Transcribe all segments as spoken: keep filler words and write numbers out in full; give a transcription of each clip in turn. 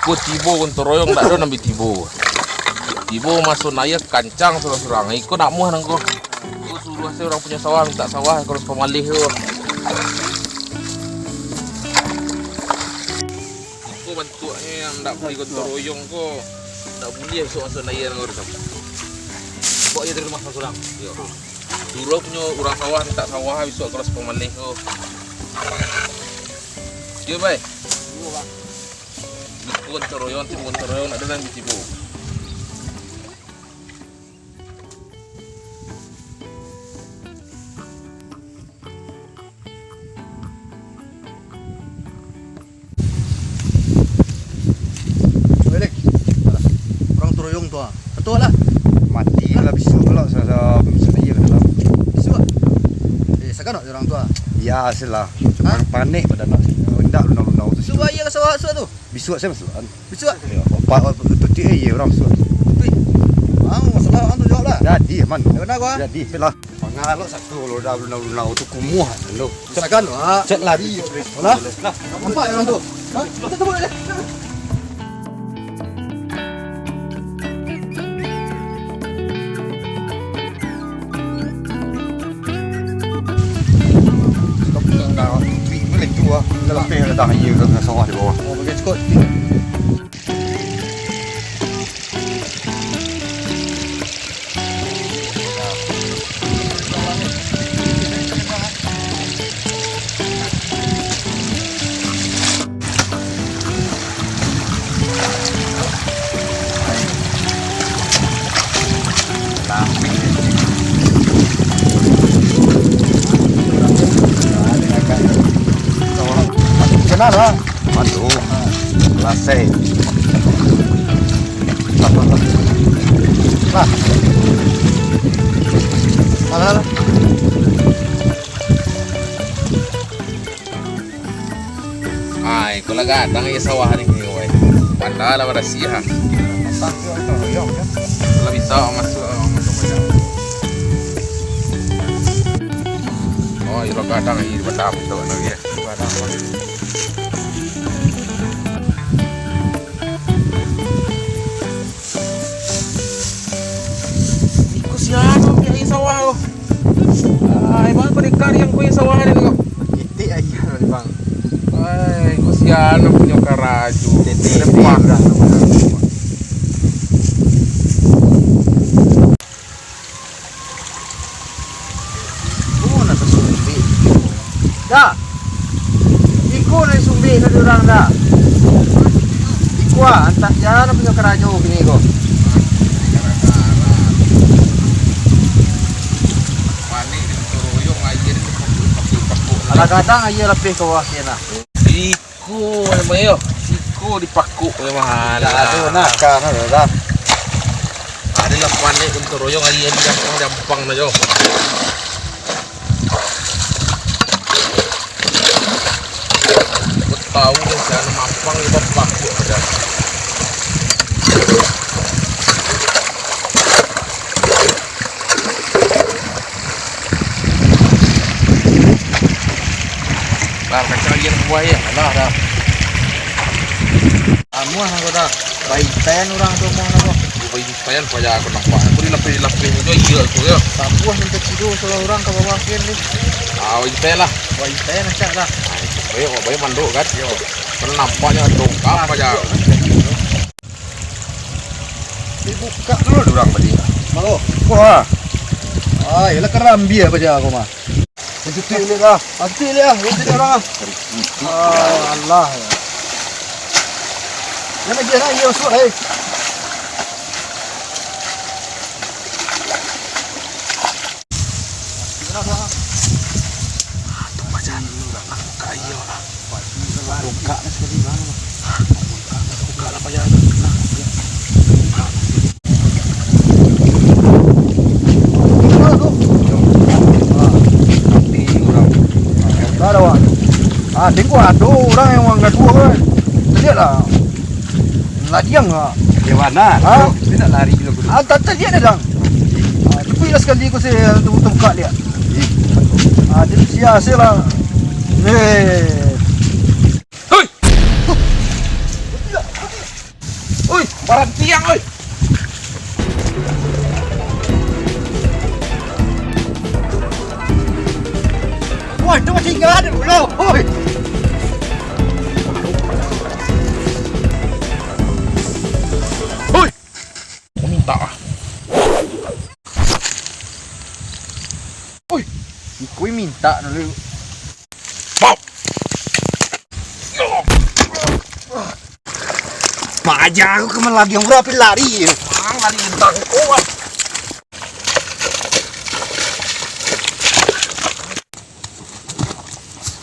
Ko tibo Gonto Royong, ndak ado nan bi tibo. Tibo maso naia kancang surang-surang. Iko nak muah nangko. Ko suruah se urang punyo sawah, mintak sawah, kalau pamaleh tu. Ko bantuaknyo nan ndak buli Gonto Royong ko, ndak buliah bisuak maso naia nangko. Baok se dari rumah surang-surang. Yo. Suruah punyo urang sawah, mintak sawah, bisuak kalau pamaleh tu. Yo, bai. Iyo, Bang. Iko Gonto Royong, tibo Gonto Royong, ndak ado nan bi tibo. Weh, Lek. Alah. Urang Gonto Royong tu, ah. Kato lah. Mati lah bisuak lah, sa-, sa-, bisuak aia ka dalam. Bisuak? Eh, sagan awak urang tu, ah. Yo, asuah lah. Cuma panek badan nak. Indak lunau-lunau tu. Suruah aia ka sawah bisuak tu. Bisuak se masuak an. Bisuak? Yo, opak, opak tutuik aia urang bisuak. Tutuik. Bang, masalah ang tu jawab lah. Jadi, aman. Yo, bana ko, ah. Jadi, lah. Pangalok satu, kalau dah lunau-lunau tu kumuah tu. Sakan, Wak. Cek lari. Lah? Nampak urang tu? Ha? Kita tunggu deh. Stop, dah, dah. Boleh tu, ah. Dah lapeh dah, dah. Aia ka sawah di bawah. Oh, bagian cukup. Kenal lah. Aduh, lasai. Lah. Lah, lah, lah. Ai, ko lah gadang aia sawah ni, wai. Pandai lah barasiah, ha. Lah bisa masuak, masuak banyak. Oh, iyo lah gadang aia, badam tu, no, yo. Gadang. Iko sia nan ambiak aia sawah ko. Ai, bang, ko dikariang ko aia sawah ni ko. Itik aia ni, bang. Ai, ko sia nan punyo karajo. Titik. Depan dah. Oh, nan tasumbik. Dah. Iko nan disumbik tadi urang dah. Iko ah, antah sia nan punyo karajo kini ko. Alah gadang aia lapeh ka bawah sinan nah. Iko memang yo, siko dipakuk memang. Lah, tu nah, kan ado dah. Ado lah panek Gonto Royong, aia di jampang-jampang nah, jo. Ko tau deh, sia nan mampang di bawah pakuk aja. Lah, kacang aia nan ka bawah, yo. Alah, dah. Amuah nangko dah. Baitaian urang tu amuah nangko. Baitaian paja ko nampak. Ko dilapeh-lapeh tu aia tu, yo. Tambuah mintak tido salah urang ka bawah kian ni. Ah, baitaian lah. Baitaian acak dah. Ah, baik, baik mandok kan. Yo. Kan nampaknyo tongkap paja. Dibukak dulu dek urang tadi. Mano? Wah. Ah, iyolah karambia paja ko mah. Tutuik liak lah. Ah, tutuik liak lah. Tutuik liak urang lah. Ah, alah. Jan lagi lah, iyo, suak, eh. Ah, tu macam nak buka iyo lah. Buka lah sekali, bang. Buka lah, payah. Nah, ya. Buka lah tu. Ah. Mati urang. Dah, dah, Wak. Ah, tengok ado urang nan manggaduah kan. Liek lah. Ladiang, ah. Di mano? Ha? Dia nak lari dulu. Ah, tak, tak, dia ada, Dang. Ah, tapi lah sekali ko saya tu, tu buka dia. Ah, dia sia, sia lah. Eh. Hei! Tidak, tidak. Tiang, oi. Woi, tu masih ingat dulu, oi. Oi. Minta ah. Oi, iko minta dulu. Pau. Mak aja aku ka maladiang, urang pi lari. Ang lari entah kuat.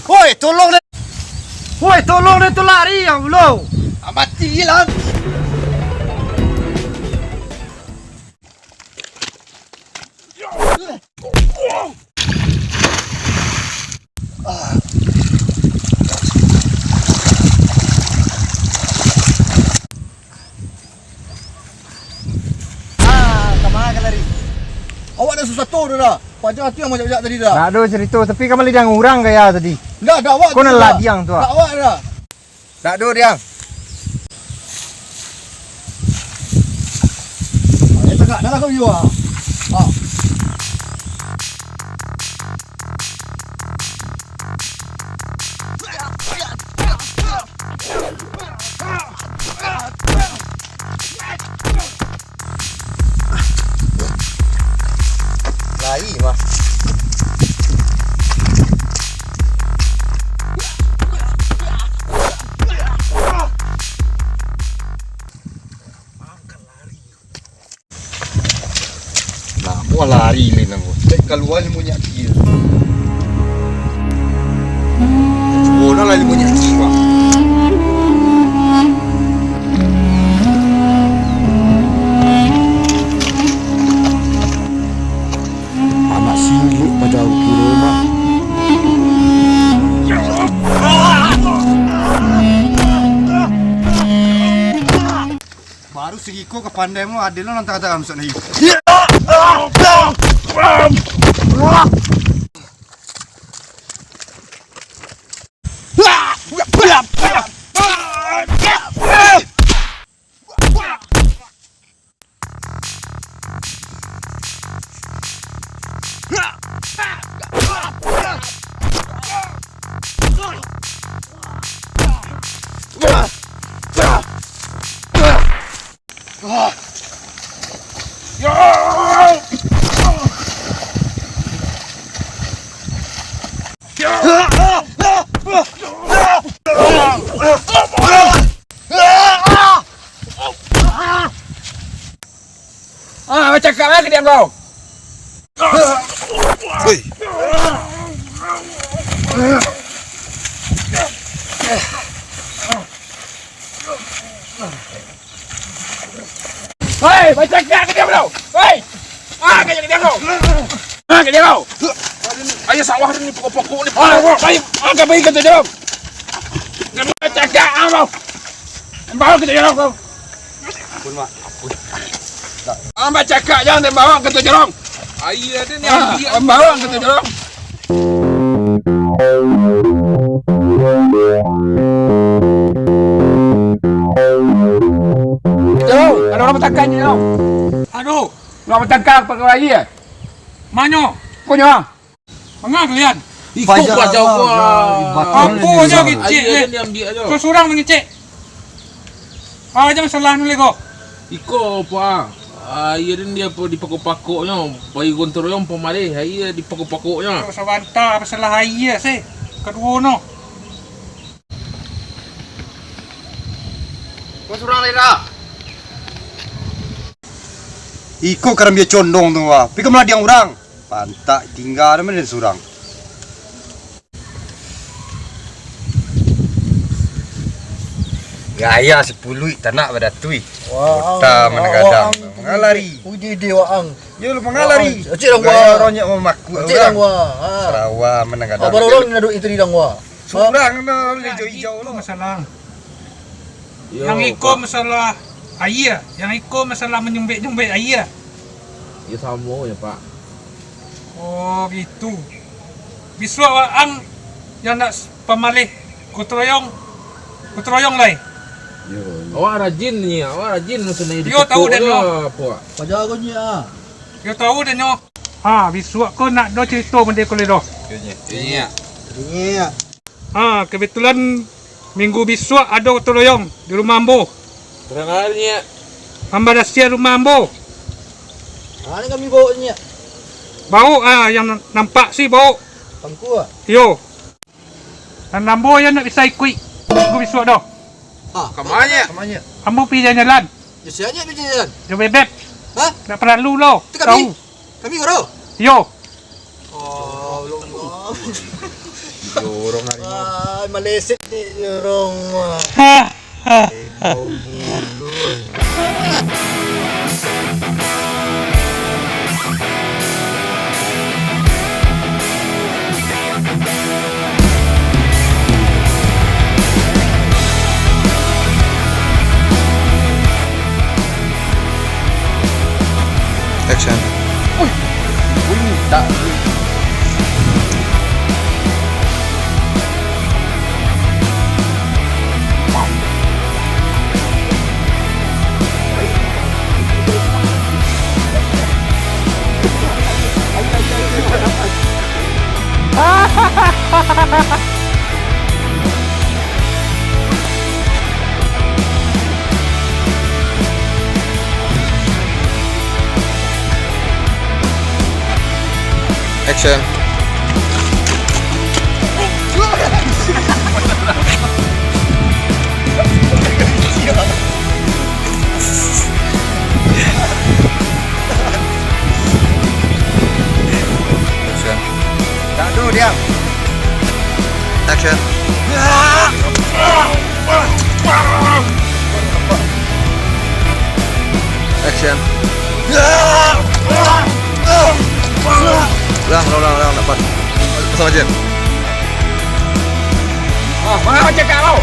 Woi, tolong deh. Woi, tolong deh, tu lari, ya Allah. Ah, mati lah. Ah, ka ma ka lari? Awak dah susah tu dah. Paja tu yang majak-jak tadi dah. Ndak ado cerito, tapi ka maladiang urang gaya tadi. Ndak, dak awak tu dah. Kau nan ladiang tu, ah. Ndak awak dah. Ndak ado, Diang. Eh, tagak dah lah kau, yo, ah. Ah. Lai mah. Nah, buah lari ni nangko. Cek kalua ni munyak dia. Oh, dah lah dia munyak dia, Pak. Anak silik pado kiro mah. Baru sagiko ka pandai mo, ado lo nan tangah-tangah masuak lai. Ah, bacakak lah ka diam kau. Hei. Hei, bacakak ka diam kau. Hei. Ah, ka diam kau. Ah, ka diam kau. Ayo sawah ni pokok-pokok ni. Ah, pai, ah, ka pai ka diam. Jangan bacakak ah kau. Bawa ka diam kau. Ampun, Mak. Ampun. Ang bacakak jan, den bawa ka Tanjurong. Aia den ni. Ah, ambiak ang bawa ka Tanjurong. Yo, ado urang batangka ni, yo. Aduh. Urang batangka pakai aia. Manyo? Konyo, ah. Manga kalian? Iko Fajar paja lah, gua. Ibatul Apo ni, jo Bang. Kicik, Ayo, eh. Dia ambil aja. Kau surang mangecek. Apo aja masalah nu lego? Iko, Pak. Ah, iya, dan dia apa dipakok-pakoknyo. Pai gontor yang pamaleh, iya dipakok-pakoknyo. Kau sabanta masalah aia sih. Kaduo no. Kau surang lai dah. Iko karambia condong tu, wah. Pi ka maladiang urang. Pantak tingga dah mah den surang. Gaya sapuluik tanak badatui. Wah, kota ang, manang gadang. Wah, ang. Mangalari. Ui, ide, ide, wah, ang. Yo, lu mangalari. Wah, ang. Cek dang, gaya wah. Orang nyak mamaku. Cek dang, wah. Ha. Sarawa manang gadang. Abang orang ni naduk itu di dang, wah. Surang no, hijau-hijau lo. Masalah. Yo, yang iko Pak. Masalah aia, yang iko masalah manyumbek-nyumbek aia. Ya, samo ya, Pak. Oh, gitu. Bisuak waang yang nak pamaleh gotong royong, gotong royong lai. Awak rajin ni, awak rajin maksudnya. Yo, tahu den, yo. Paja ko nyo. Yo, tahu den, yo. Ha, bisuak ko nak do carito mandeh ko lai doh. Iyo. Ha, kebetulan minggu bisuak ado gotong royong di rumah ambo. Barang ari, Nyiak? Mambarasiah rumah ambo. Mano kami baok, Nyiak? Baok, ah, yang nampak sih baok. Pangku, ah? Iyo. Nan ambo yo ndak bisa ikuik minggu bisuak doh. Ha, ka ma, Nyiak? Ambo pai jalan-jalan. Jo sia, Nyiak, pai jalan-jalan? Jo Bebek. Hah? Ndak paralu lo. Tu kami? Tahu. Kami ko? Iyo. Oh, Allah. Jorong hari ni. Ah, maleset ni jorong. Action. Wih. Wih, tak. Action. Action. Tak do, diam. Action. Action. Ulang, ulang, ulang, ulang, dapat. Pasang aja. Ah, mana cakap kau?